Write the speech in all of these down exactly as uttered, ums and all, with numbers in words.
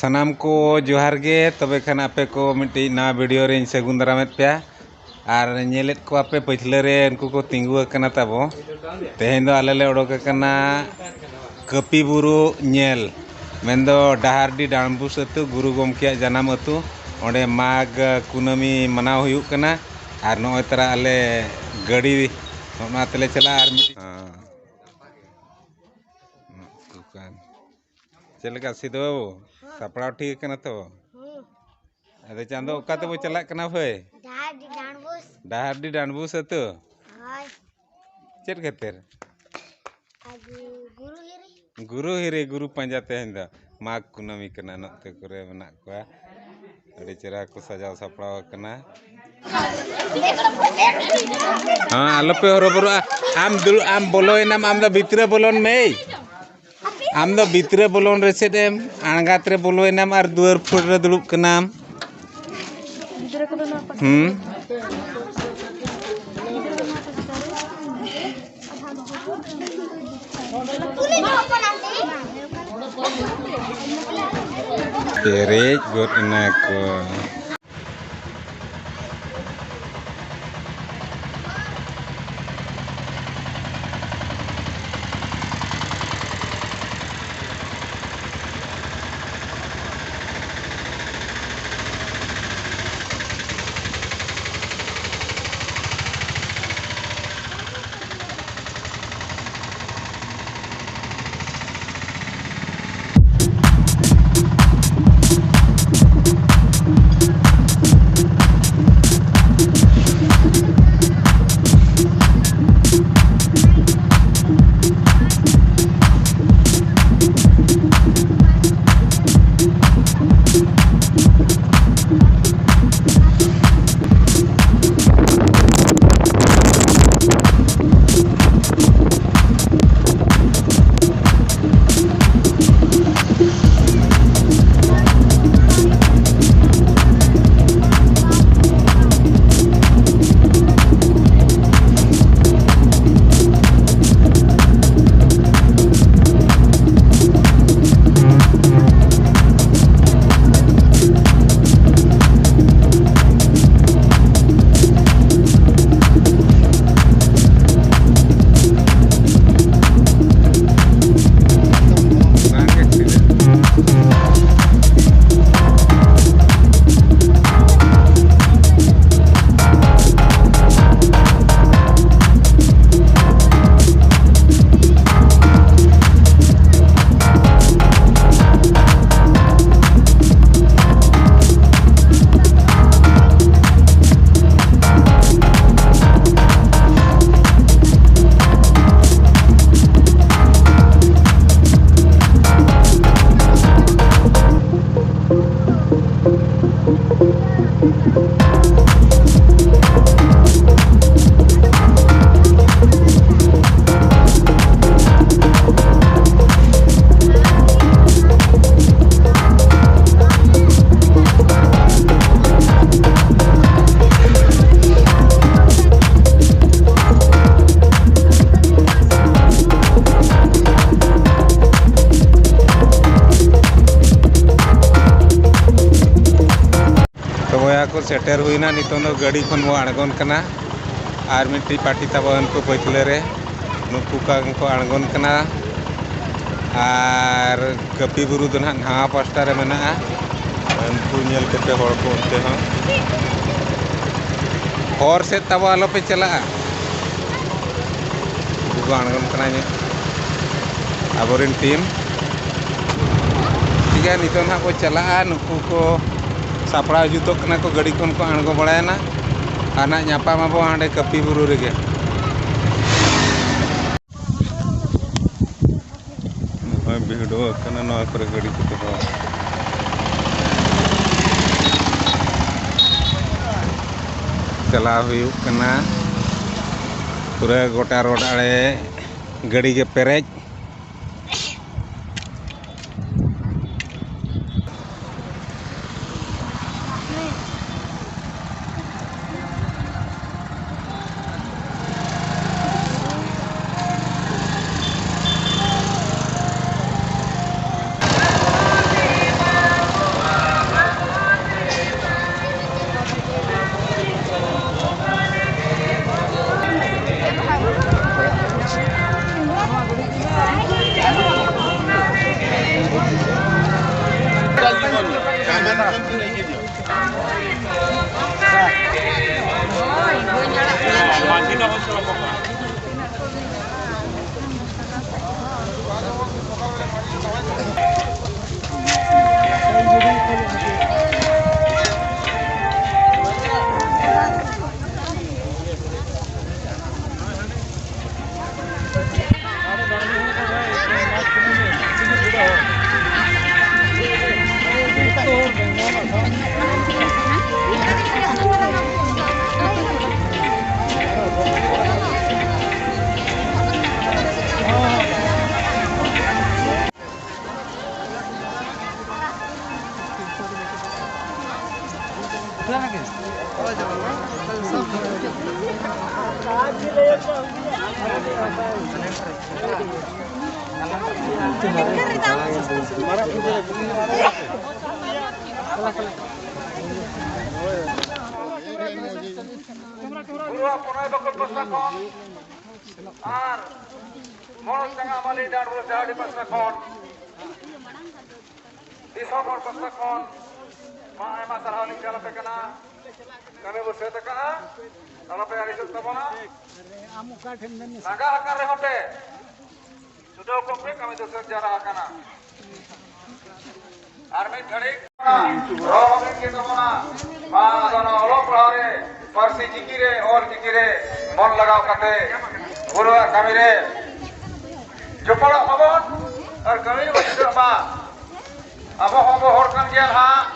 ᱥᱟᱱᱟᱢ ᱠᱚ ᱡᱚᱦᱟᱨ ᱜᱮ᱾ ᱛᱚᱵᱮ ᱠᱷᱟᱱ ᱟᱯᱮ ᱠᱚ ᱢᱤᱫᱴᱤᱡ ᱱᱟᱣᱟ ᱵᱷᱤᱰᱤᱭᱳ ᱨᱮᱧ ᱥᱟᱹᱜᱩᱱ ᱫᱟᱨᱟᱢᱮᱫ ᱯᱮᱭᱟ᱾ ᱟᱨ ᱧᱮᱞᱮᱫ ᱠᱚᱣᱟ ᱯᱮ ᱯᱟᱹᱪᱷᱞᱟᱹ ᱨᱮ ᱩᱱᱠᱩ ᱠᱚ ᱛᱤᱸᱜᱩ ᱟᱠᱟᱱᱟ ᱛᱟᱵᱚ᱾ ᱛᱮᱦᱮᱧ ᱫᱚ ᱟᱞᱮ ᱞᱮ ᱚᱰᱚᱠ ᱟᱠᱟᱱᱟ ᱠᱟᱹᱯᱤ ᱵᱩᱨᱩ ᱧᱮᱞ, ᱢᱮᱱᱫᱚ ᱰᱟᱦᱟᱨᱰᱤ ᱰᱟᱸᱰᱵᱩᱥ ᱟᱹᱛᱩ, ᱜᱩᱨᱩ ᱜᱚᱢᱠᱮᱭᱟᱜ ᱡᱟᱱᱟᱢ ᱟᱹᱛᱩ᱾ ᱚᱸᱰᱮ ᱢᱟᱜᱽ ᱠᱩᱱᱟᱹᱢᱤ ᱢᱟᱱᱟᱣ ᱦᱩᱭᱩᱜ ᱠᱟᱱᱟ᱾ ᱟᱨ ᱱᱚᱜᱼᱚᱭ ᱛᱟᱨᱟ ᱟᱞᱮ ᱜᱟᱹᱰᱤ ᱱᱚᱜᱼᱚ ᱱᱚᱣᱟ ᱛᱮᱞᱮ ᱪᱟᱞᱟᱜᱼᱟ᱾ ᱟᱨ ᱢᱤᱫ ᱪᱮᱫ ᱞᱮᱠᱟ ᱥᱤᱫᱷᱩ ᱵᱟᱹᱵᱩ? ᱦᱮᱸ᱾ ᱥᱟᱯᱲᱟᱣ ᱴᱷᱤᱠ ᱠᱟᱱᱟ ᱛᱚ? ᱦᱮᱸ᱾ ᱟᱫᱚ ᱪᱟᱸᱫᱚ, ᱚᱠᱟ ᱛᱮᱵᱚ ᱪᱟᱞᱟᱜ ᱠᱟᱱᱟ ᱵᱷᱟᱹᱭ? ᱰᱟᱦᱟᱨᱰᱤ ᱰᱟᱸᱰᱵᱩᱥ᱾ ᱰᱟᱦᱟᱨᱰᱤ ᱰᱟᱸᱰᱵᱩᱥ ᱟᱹᱛᱩ? ᱦᱳᱭ᱾ ᱪᱮᱫ ᱠᱷᱟᱹᱛᱤᱨ? ᱟᱨ ᱜᱩ-, ᱜᱩᱨᱩ ᱦᱤᱨᱤ᱾ ᱜᱩᱨᱩ ᱦᱤᱨᱤ, ᱜᱩᱨᱩ ᱯᱟᱸᱡᱟ ᱛᱮᱦᱮᱧ ᱫᱚ᱾ ᱢᱟᱜᱽ ᱠᱩᱱᱟᱹᱢᱤ ᱠᱟᱱᱟ, ᱱᱚᱛᱮ ᱠᱚᱨᱮ ᱢᱮᱱᱟᱜ ᱠᱚᱣᱟ᱾ ᱟᱹᱰᱤ ᱪᱮᱦᱨᱟ ᱠᱚ ᱥᱟᱡᱟᱣ ᱥᱟᱯᱲᱟᱣ ᱟᱠᱟᱱᱟ᱾ ᱦᱮᱸ, ᱟᱞᱚᱯᱮ ᱦᱚᱨᱚᱵᱚᱨᱚᱜᱼᱟ᱾ ᱟᱢ ᱫᱩᱲᱩᱵ, ᱟᱢ ᱵᱚᱞᱚᱭᱮᱱᱟᱢ, ᱟᱢ ᱫᱚ ᱵᱷᱤᱛᱨᱤ ᱵᱚᱞᱚᱱ ᱢᱮ᱾ ᱟᱢ ᱫᱚ ᱵᱷᱤᱛᱨᱤ ᱵᱚᱞᱚᱱ ᱨᱮ ᱪᱮᱫ ᱮᱢ, ᱟᱬᱜᱟᱛ ᱨᱮ ᱵᱚᱞᱚᱭᱮᱱᱟᱢ ᱟᱨ ᱫᱩᱣᱟᱹᱨ ᱯᱷᱩᱲ ᱨᱮ ᱫᱩᱲᱩᱵ ᱠᱟᱱᱟᱢ᱾ ᱦᱩᱸ᱾ ᱯᱮᱨᱮᱡ ᱜᱚᱫ ᱮᱱᱟ ᱠᱚ᱾ ᱠᱚ ᱥᱮᱴᱮᱨ ᱦᱩᱭᱱᱟ᱾ ᱱᱤᱛᱚᱝ ᱫᱚ ᱜᱟᱹᱰᱤ ᱠᱷᱚᱱ ᱵᱚ ᱟᱬᱜᱚᱱ ᱠᱟᱱᱟ᱾ ᱟᱨ ᱢᱤᱫᱴᱤᱡ ᱯᱟᱨᱴᱤ ᱛᱟᱵᱚ ᱩᱱᱠᱩ ᱯᱟᱹᱪᱷᱞᱟᱹ ᱨᱮ, ᱱᱩᱠᱩ ᱠᱚ ᱠᱚ ᱟᱬᱜᱚᱱ ᱠᱟᱱᱟ᱾ ᱟᱨ ᱠᱟᱹᱯᱤ ᱵᱩᱨᱩ ᱫᱚ ᱱᱟᱦᱟᱜ ᱱᱟᱣᱟ ᱯᱟᱥᱴᱟ ᱨᱮ ᱢᱮᱱᱟᱜᱼᱟ᱾ ᱩᱱᱠᱩ ᱧᱮᱞ ᱠᱚᱯᱮ, ᱦᱚᱲ ᱠᱚ ᱚᱱᱛᱮ ᱦᱚᱸ᱾ ᱦᱚᱨ ᱥᱮᱫ ᱛᱟᱵᱚ ᱟᱞᱚᱯᱮ ᱪᱟᱞᱟᱜᱼᱟ᱾ ᱩᱱᱠᱩ ᱠᱚ ᱟᱬᱜᱚᱱ ᱠᱟᱱᱟ ᱧᱚᱜ ᱟᱵᱚᱨᱮᱱ ᱴᱤᱢ᱾ ᱴᱷᱤᱠ ᱜᱮᱭᱟ, ᱱᱤᱛᱚᱜ ᱱᱟᱦᱟᱜ ᱵᱚ ᱪᱟᱞᱟᱜᱼᱟ᱾ ᱱᱩᱠᱩ ᱠᱚ ᱥᱟᱯᱲᱟᱣ ᱡᱩᱛᱚᱜ ᱠᱟᱱᱟ ᱠᱚ, ᱜᱟᱹᱰᱤ ᱠᱷᱚᱱ ᱠᱚ ᱟᱬᱜᱚ ᱵᱟᱲᱟᱭᱮᱱᱟ᱾ ᱟᱨ ᱱᱟᱦᱟᱜ ᱧᱟᱯᱟᱢ ᱟᱵᱚ ᱦᱟᱸᱰᱮ ᱠᱟᱹᱯᱤ ᱵᱩᱨᱩ ᱨᱮᱜᱮ᱾ ᱱᱚᱜᱼᱚᱭ ᱵᱷᱤᱲᱚᱜ ᱠᱟᱱᱟ ᱱᱚᱣᱟ ᱠᱚᱨᱮ ᱜᱟᱹᱰᱤ ᱠᱚ ᱫᱚᱦᱚ᱾ ᱪᱟᱞᱟᱣ ᱦᱩᱭᱩᱜ ᱠᱟᱱᱟ᱾ ᱯᱩᱨᱟᱹ ᱜᱚᱴᱟ ᱨᱳᱰ ᱟᱲᱮ ᱜᱟᱹᱰᱤ ᱜᱮ ᱯᱮᱨᱮᱡ᱾ ᱜᱩᱨᱩᱣᱟᱜ ᱯᱩᱱᱟᱹᱭ ᱵᱟᱠᱷᱳᱞ ᱯᱟᱥᱴᱟ ᱠᱷᱚᱱ ᱟᱨ ᱢᱚᱬᱮ ᱪᱟᱸᱜᱟ ᱢᱟᱹᱞᱤ ᱰᱟᱸᱰᱵᱳᱥ ᱰᱟᱦᱟᱨᱰᱤ ᱯᱟᱥᱴᱟ ᱠᱷᱚᱱ ᱫᱤᱥᱚᱢ ᱦᱚᱲ ᱯᱟᱥᱴᱟ ᱠᱷᱚᱱ ᱢᱟ ᱟᱭᱢᱟ ᱥᱟᱨᱦᱟᱣ ᱞᱤᱧ ᱪᱟᱞ ᱟᱯᱮ ᱠᱟᱱᱟ᱾ ᱠᱟᱹᱢᱤ ᱵᱚ ᱥᱟᱹᱛ ᱟᱠᱟᱫᱼᱟ, ᱟᱞᱚᱯᱮ ᱟᱹᱲᱤᱥᱚᱜ ᱛᱟᱵᱚᱱᱟ᱾ ᱞᱟᱸᱜᱟ ᱟᱠᱟᱱ ᱨᱮᱦᱚᱸ ᱯᱮ ᱪᱷᱩᱴᱟᱹᱣ ᱠᱚᱜ ᱯᱮ, ᱠᱟᱹᱢᱤ ᱫᱚ ᱥᱟᱹᱛ ᱡᱟᱣᱨᱟ ᱟᱠᱟᱱᱟ᱾ ᱟᱨ ᱢᱤᱫ ᱜᱷᱟᱹᱲᱤᱡ ᱨᱚᱲ ᱦᱚᱸ ᱢᱤᱫ ᱜᱮ ᱛᱟᱵᱚᱱᱟ᱾ ᱢᱟ ᱟᱫᱚ ᱱᱚᱣᱟ ᱚᱞᱚᱜ ᱯᱟᱲᱦᱟᱣ ᱨᱮ, ᱯᱟᱹᱨᱥᱤ ᱪᱤᱠᱤ ᱨᱮ, ᱚᱞ ᱪᱤᱠᱤ ᱨᱮ ᱢᱚᱱ ᱞᱟᱜᱟᱣ ᱠᱟᱛᱮ ᱜᱩᱨᱩᱣᱟᱜ ᱠᱟᱹᱢᱤ ᱨᱮ ᱡᱚᱯᱲᱟᱜ ᱢᱟᱵᱚᱱ ᱟᱨ ᱠᱟᱹᱢᱤ ᱨᱮᱵᱚᱱ ᱪᱷᱩᱴᱟᱹᱜ ᱢᱟ᱾ ᱟᱵᱚ ᱦᱚᱸᱵᱚ ᱦᱚᱲ ᱠᱟᱱ ᱜᱮᱭᱟ ᱱᱟᱦᱟᱜ,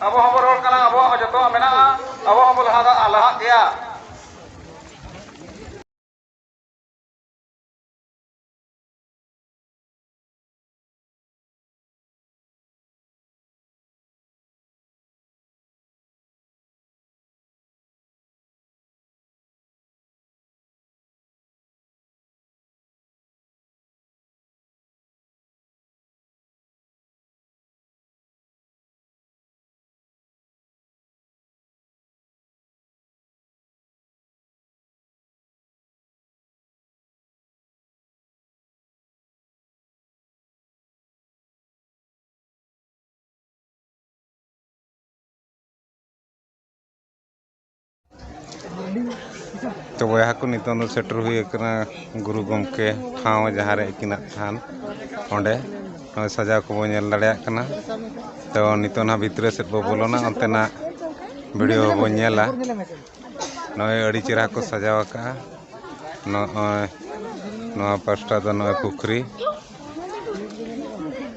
ᱟᱵᱚ ᱦᱚᱸᱵᱚ ᱨᱚᱲ ᱠᱟᱱᱟ, ᱟᱵᱚᱣᱟᱜ ᱦᱚᱸ ᱡᱚᱛᱚᱣᱟᱜ ᱢᱮᱱᱟᱜᱼᱟ, ᱟᱵᱚ ᱦᱚᱸᱵᱚ ᱞᱟᱦᱟ ᱫᱟ-, ᱞᱟᱦᱟᱜ ᱜᱮᱭᱟ᱾ ᱛᱚ ᱵᱚᱭᱦᱟ ᱠᱚ, ᱱᱤᱛᱚᱝ ᱫᱚ ᱥᱮᱴᱮᱨ ᱦᱩᱭ ᱟᱠᱟᱱᱟ ᱜᱩᱨᱩ ᱜᱚᱢᱠᱮ ᱴᱷᱟᱶ, ᱡᱟᱦᱟᱸ ᱨᱮ ᱟᱹᱠᱤᱱᱟᱜ ᱛᱷᱟᱱ, ᱚᱸᱰᱮ ᱱᱚᱜᱼᱚᱭ ᱥᱟᱡᱟᱣ ᱠᱚᱵᱚᱱ ᱧᱮᱞ ᱫᱟᱲᱮᱭᱟᱜ ᱠᱟᱱᱟ᱾ ᱛᱚ ᱱᱤᱛᱚᱝ ᱱᱟᱦᱟᱜ ᱵᱷᱤᱛᱨᱤ ᱥᱮᱫ ᱵᱚ ᱵᱚᱞᱚᱱᱟ, ᱚᱱᱛᱮᱱᱟᱜ ᱵᱷᱤᱰᱤᱭᱳ ᱦᱚᱸᱵᱚᱱ ᱧᱮᱞᱟ᱾ ᱱᱚᱜᱼᱚᱭ ᱟᱹᱰᱤ ᱪᱮᱦᱨᱟ ᱠᱚ ᱥᱟᱡᱟᱣ ᱟᱠᱟᱫᱼᱟ᱾ ᱱᱚᱜᱼᱚᱭ ᱱᱚᱣᱟ ᱯᱟᱥᱴᱟ ᱫᱚ ᱱᱚᱜᱼᱚᱭ ᱯᱩᱠᱷᱨᱤ᱾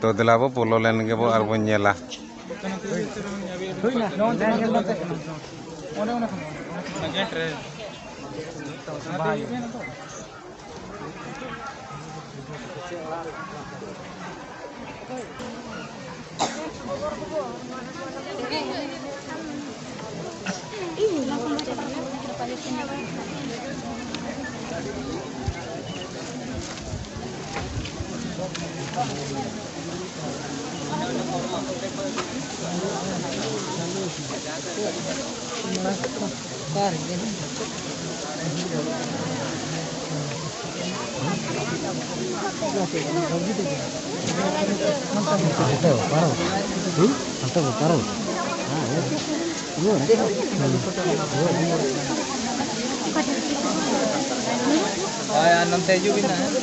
ᱛᱚ ᱫᱮᱞᱟ ᱵᱚ ᱵᱚᱞᱚ ᱞᱮᱱ ᱜᱮᱵᱚ ᱟᱨ ᱵᱚᱱ ᱧᱮᱞᱟ᱾ ᱦᱳᱭ, ᱟᱨ ᱱᱚᱱᱛᱮ ᱦᱤᱡᱩᱜ ᱵᱤᱱ ᱱᱟᱦᱟᱜ᱾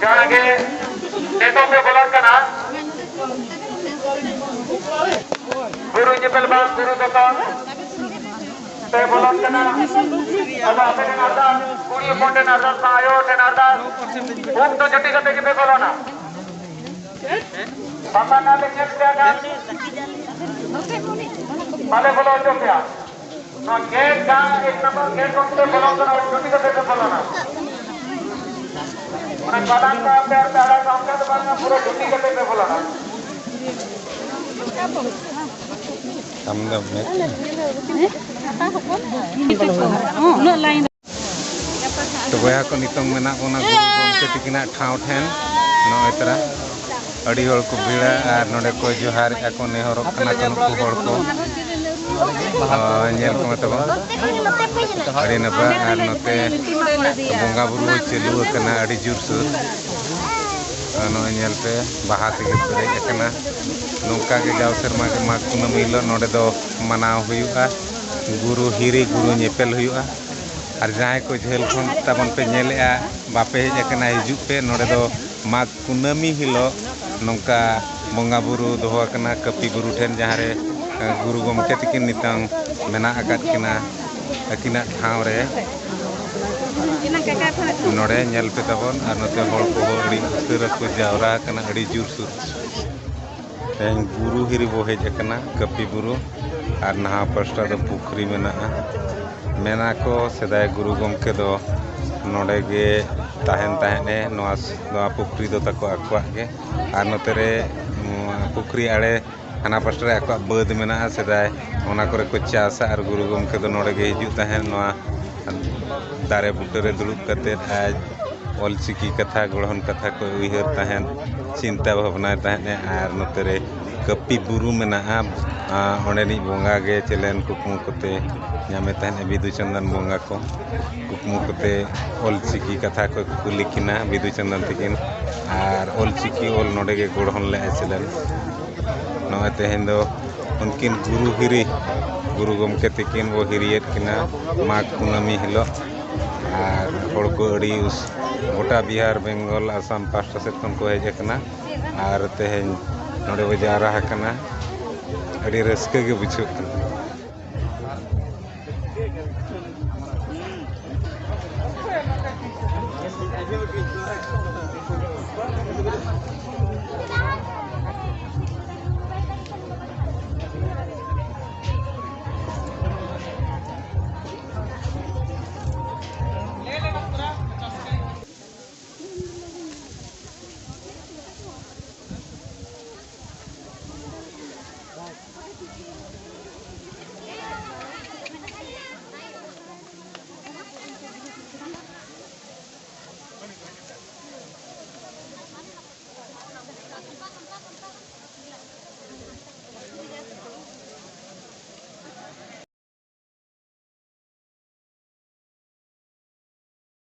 ᱡᱟᱦᱟᱸ ᱜᱮ ᱱᱤᱛᱚᱜ ᱯᱮ ᱵᱚᱞᱚᱱ ᱠᱟᱱᱟ, ᱜᱩᱨᱩ ᱧᱮᱯᱮᱞ ᱵᱟᱝ ᱜᱩᱨᱩ ᱫᱚᱛᱚᱱ ᱯᱮ ᱵᱚᱞᱚᱱ ᱠᱟᱱᱟ᱾ ᱟᱫᱚ ᱟᱯᱮ ᱴᱷᱮᱱ ᱟᱨᱫᱟᱥ, ᱠᱩᱲᱤ ᱦᱚᱯᱚᱱ ᱴᱷᱮᱱ ᱟᱨᱫᱟᱥ, ᱟᱭᱳ ᱴᱷᱮᱱ ᱟᱨᱫᱟᱥ, ᱩᱵ ᱫᱚ ᱪᱩᱴᱤ ᱠᱟᱛᱮ ᱜᱮᱯᱮ ᱵᱚᱞᱚᱱᱟ᱾ ᱵᱟᱝᱠᱷᱟᱱ ᱱᱟᱞᱮ ᱧᱮᱞ ᱯᱮᱭᱟ ᱱᱟᱜ, ᱵᱟᱞᱮ ᱵᱚᱞᱚ ᱦᱚᱪᱚ ᱯᱮᱭᱟ᱾ ᱱᱚᱣᱟ ᱜᱮᱴ ᱡᱟᱦᱟᱸ ᱮᱠ ᱱᱚᱢᱵᱚᱨ ᱜᱮᱴ ᱠᱷᱚᱱ ᱯᱮ ᱵᱚᱞᱚᱱ ᱠᱟᱱᱟ, ᱪᱩᱴᱤ ᱠᱟᱛᱮ ᱯᱮ ᱵᱚᱞᱚᱱᱟ᱾ ᱚᱱᱟ ᱠᱟᱞᱟᱝ ᱠᱚ ᱟᱯᱮ ᱟᱨ ᱯᱮ ᱟᱲᱟᱜᱟ, ᱚᱱᱠᱟ ᱫᱚ ᱵᱟᱝᱟ, ᱯᱩᱨᱟᱹ ᱫᱷᱩᱛᱤ ᱠᱟᱛᱮ ᱯᱮ ᱵᱚᱞᱚᱱᱟ᱾ ᱟᱢ ᱫᱚ ᱢᱮᱫ ᱩᱱᱟᱹᱜ ᱞᱟᱭᱤᱱ᱾ ᱛᱚ ᱵᱚᱭᱦᱟ ᱠᱚ, ᱱᱤᱛᱚᱝ ᱢᱮᱱᱟᱜ ᱵᱚᱱᱟ ᱜᱩᱨᱩ ᱜᱚᱢᱠᱮ ᱛᱤᱠᱤᱱᱟᱜ ᱴᱷᱟᱶ ᱴᱷᱮᱱ᱾ ᱱᱚᱜᱼᱚᱭ ᱛᱚᱨᱟ ᱟᱹᱰᱤ ᱦᱚᱲ ᱠᱚ ᱵᱷᱤᱲᱟ ᱟᱨ ᱱᱚᱰᱮ ᱠᱚ ᱡᱚᱦᱟᱨᱮᱫᱼᱟ ᱠᱚ, ᱱᱮᱦᱚᱨᱚᱜ ᱠᱟᱱᱟ ᱠᱚ ᱱᱩᱠᱩ ᱦᱚᱲ ᱠᱚ᱾ ᱦᱳᱭ, ᱧᱮᱞ ᱠᱚᱢᱮ ᱛᱟᱵᱚᱱ᱾ ᱟᱹᱰᱤ ᱱᱟᱯᱟᱭ᱾ ᱟᱨ ᱱᱚᱛᱮ ᱵᱚᱸᱜᱟ ᱵᱩᱨᱩ ᱦᱚᱸ ᱪᱟᱹᱞᱩ ᱟᱠᱟᱱᱟ ᱟᱹᱰᱤ ᱡᱳᱨᱥᱳᱨ᱾ ᱟᱨ ᱱᱚᱜᱼᱚᱭ ᱧᱮᱞ ᱯᱮ, ᱵᱟᱦᱟ ᱛᱮᱜᱮ ᱯᱮᱨᱮᱡ ᱟᱠᱟᱱᱟ᱾ ᱱᱚᱝᱠᱟ ᱜᱮ ᱡᱟᱣ ᱥᱮᱨᱢᱟ ᱜᱮ ᱢᱟᱜᱽ ᱠᱩᱱᱟᱹᱢᱤ ᱦᱤᱞᱳᱜ ᱱᱚᱰᱮ ᱫᱚ ᱢᱟᱱᱟᱣ ᱦᱩᱭᱩᱜᱼᱟ᱾ ᱜᱩᱨᱩ ᱦᱤᱨᱤ, ᱜᱩᱨᱩ ᱧᱮᱯᱮᱞ ᱦᱩᱭᱩᱜᱼᱟ᱾ ᱟᱨ ᱡᱟᱦᱟᱸᱭ ᱠᱚ ᱡᱷᱟᱹᱞ ᱠᱷᱚᱱ ᱛᱟᱵᱚᱱ ᱯᱮ ᱧᱮᱞᱮᱜᱼᱟ, ᱵᱟᱯᱮ ᱦᱮᱡ ᱟᱠᱟᱱᱟ, ᱦᱤᱡᱩᱜ ᱯᱮ᱾ ᱱᱚᱰᱮ ᱫᱚ ᱢᱟᱜᱽ ᱠᱩᱱᱟᱹᱢᱤ ᱦᱤᱞᱳᱜ ᱱᱚᱝᱠᱟ ᱵᱚᱸᱜᱟ ᱵᱩᱨᱩ ᱫᱚᱦᱚ ᱟᱠᱟᱱᱟ ᱠᱟᱹᱯᱤ ᱵᱩᱨᱩ ᱴᱷᱮᱱ, ᱡᱟᱦᱟᱸ ᱨᱮ, ᱮ, ᱜᱩᱨᱩ ᱜᱚᱢᱠᱮ ᱛᱤᱠᱤᱱ ᱱᱤᱛᱚᱝ ᱢᱮᱱᱟᱜ ᱟᱠᱟᱫ ᱠᱤᱱᱟ᱾ ᱟᱹᱠᱤᱱᱟᱜ ᱴᱷᱟᱶ ᱨᱮ ᱱᱚᱰᱮ ᱧᱮᱞ ᱯᱮ ᱛᱟᱵᱚᱱ᱾ ᱟᱨ ᱱᱚᱛᱮ ᱦᱚᱲ ᱠᱚᱦᱚᱸ ᱟᱹᱰᱤ ᱩᱥᱟᱹᱨᱟ ᱠᱚ ᱡᱟᱣᱨᱟ ᱟᱠᱟᱱᱟ, ᱟᱹᱰᱤ ᱡᱳᱨᱥᱳᱨ᱾ ᱛᱮᱦᱮᱧ ᱵᱩᱨᱩ ᱦᱤᱨᱤ ᱵᱚ ᱦᱮᱡ ᱟᱠᱟᱱᱟ, ᱠᱟᱹᱯᱤ ᱵᱩᱨᱩ᱾ ᱟᱨ ᱱᱟᱦᱟ ᱯᱟᱥᱴᱟ ᱫᱚ ᱯᱩᱠᱷᱨᱤ ᱢᱮᱱᱟᱜᱼᱟ᱾ ᱢᱮᱱᱟ ᱠᱚ ᱥᱮᱫᱟᱭ ᱜᱩᱨᱩ ᱜᱚᱢᱠᱮ ᱫᱚ ᱱᱚᱰᱮ ᱜᱮ ᱛᱟᱦᱮᱱ ᱛᱟᱦᱮᱸᱫ ᱮ᱾ ᱱᱚᱣᱟ, ᱱᱚᱣᱟ ᱯᱩᱠᱷᱨᱤ ᱫᱚ ᱛᱟᱠᱚ ᱟᱠᱚᱣᱟᱜ ᱜᱮ᱾ ᱟᱨ ᱱᱚᱛᱮ ᱨᱮ, ᱱᱚᱣᱟ ᱯᱩᱠᱷᱨᱤ ᱟᱲᱮ ᱦᱟᱱᱟ ᱯᱟᱥᱴᱟ ᱨᱮ ᱟᱠᱚᱣᱟᱜ ᱵᱟᱹᱫᱽ ᱢᱮᱱᱟᱜᱼᱟ, ᱥᱮᱫᱟᱭ ᱚᱱᱟ ᱠᱚᱨᱮ ᱠᱚ ᱪᱟᱥᱟ᱾ ᱟᱨ ᱜᱩᱨᱩ ᱜᱚᱢᱠᱮ ᱫᱚ ᱱᱚᱰᱮ ᱜᱮ ᱦᱤᱡᱩᱜ ᱛᱟᱦᱮᱸᱫ, ᱱᱚᱣᱟ ᱫᱟᱨᱮ ᱵᱩᱴᱟᱹ ᱨᱮ ᱫᱩᱲᱩᱵ ᱠᱟᱛᱮᱫ ᱟᱡ ᱚᱞᱪᱤᱠᱤ ᱠᱟᱛᱷᱟ, ᱜᱚᱲᱦᱚᱱ ᱠᱟᱛᱷᱟ ᱠᱚ ᱩᱭᱦᱟᱹᱨ ᱛᱟᱦᱮᱸᱫ, ᱪᱤᱱᱛᱟᱹ ᱵᱷᱟᱵᱽᱱᱟᱭ ᱛᱟᱦᱮᱸᱫ ᱮ᱾ ᱟᱨ ᱱᱚᱛᱮ ᱨᱮ ᱠᱟᱹᱯᱤ ᱵᱩᱨᱩ ᱢᱮᱱᱟᱜᱼᱟ, ᱟᱨ ᱚᱸᱰᱮᱱᱤᱡ ᱵᱚᱸᱜᱟ ᱜᱮ ᱪᱮᱞᱮᱱ ᱠᱩᱠᱢᱩ ᱠᱚᱛᱮ ᱧᱟᱢᱮ ᱛᱟᱦᱮᱸᱫ ᱮ, ᱵᱤᱫᱩ ᱪᱟᱸᱫᱟᱱ ᱵᱚᱸᱜᱟ ᱠᱚ᱾ ᱠᱩᱠᱢᱩ ᱠᱚᱛᱮ ᱚᱞᱪᱤᱠᱤ ᱠᱟᱛᱷᱟ ᱠᱚ ᱠᱩᱞᱤ ᱠᱤᱱᱟ ᱵᱤᱫᱩ ᱪᱟᱸᱫᱟᱱ ᱛᱟᱹᱠᱤᱱ, ᱟᱨ ᱚᱞᱪᱤᱠᱤ ᱚᱞ ᱱᱚᱰᱮ ᱜᱮ ᱜᱚᱲᱦᱚᱱ ᱞᱮᱫᱼᱟ ᱪᱮᱞᱮᱱ᱾ ᱱᱚᱜᱼᱚᱭ ᱛᱮᱦᱮᱧ ᱫᱚ ᱩᱱᱠᱤᱱ ᱜᱩᱨᱩ ᱦᱤᱨᱤ, ᱜᱩᱨᱩ ᱜᱚᱢᱠᱮ ᱛᱟᱹᱠᱤᱱ ᱵᱚ ᱦᱤᱨᱤᱭᱮᱫ ᱠᱤᱱᱟ ᱢᱟᱜᱽ ᱠᱩᱱᱟᱹᱢᱤ ᱦᱤᱞᱳᱜ᱾ ᱟᱨ ᱦᱚᱲ ᱠᱚ ᱟᱹᱰᱤ ᱩᱥ-, ᱜᱚᱴᱟ ᱵᱤᱦᱟᱨ, ᱵᱮᱝᱜᱚᱞ, ᱟᱥᱟᱢ ᱯᱟᱥᱴᱟ ᱥᱮᱫ ᱠᱷᱚᱱ ᱠᱚ ᱦᱮᱡ ᱟᱠᱟᱱᱟ᱾ ᱟᱨ ᱛᱮᱦᱮᱧ ᱱᱚᱰᱮ ᱵᱚ ᱡᱟᱣᱨᱟ ᱟᱠᱟᱱᱟ, ᱟᱹᱰᱤ ᱨᱟᱹᱥᱠᱟᱹ ᱜᱮ ᱵᱩᱡᱷᱟᱹᱜ ᱠᱟᱱᱟ᱾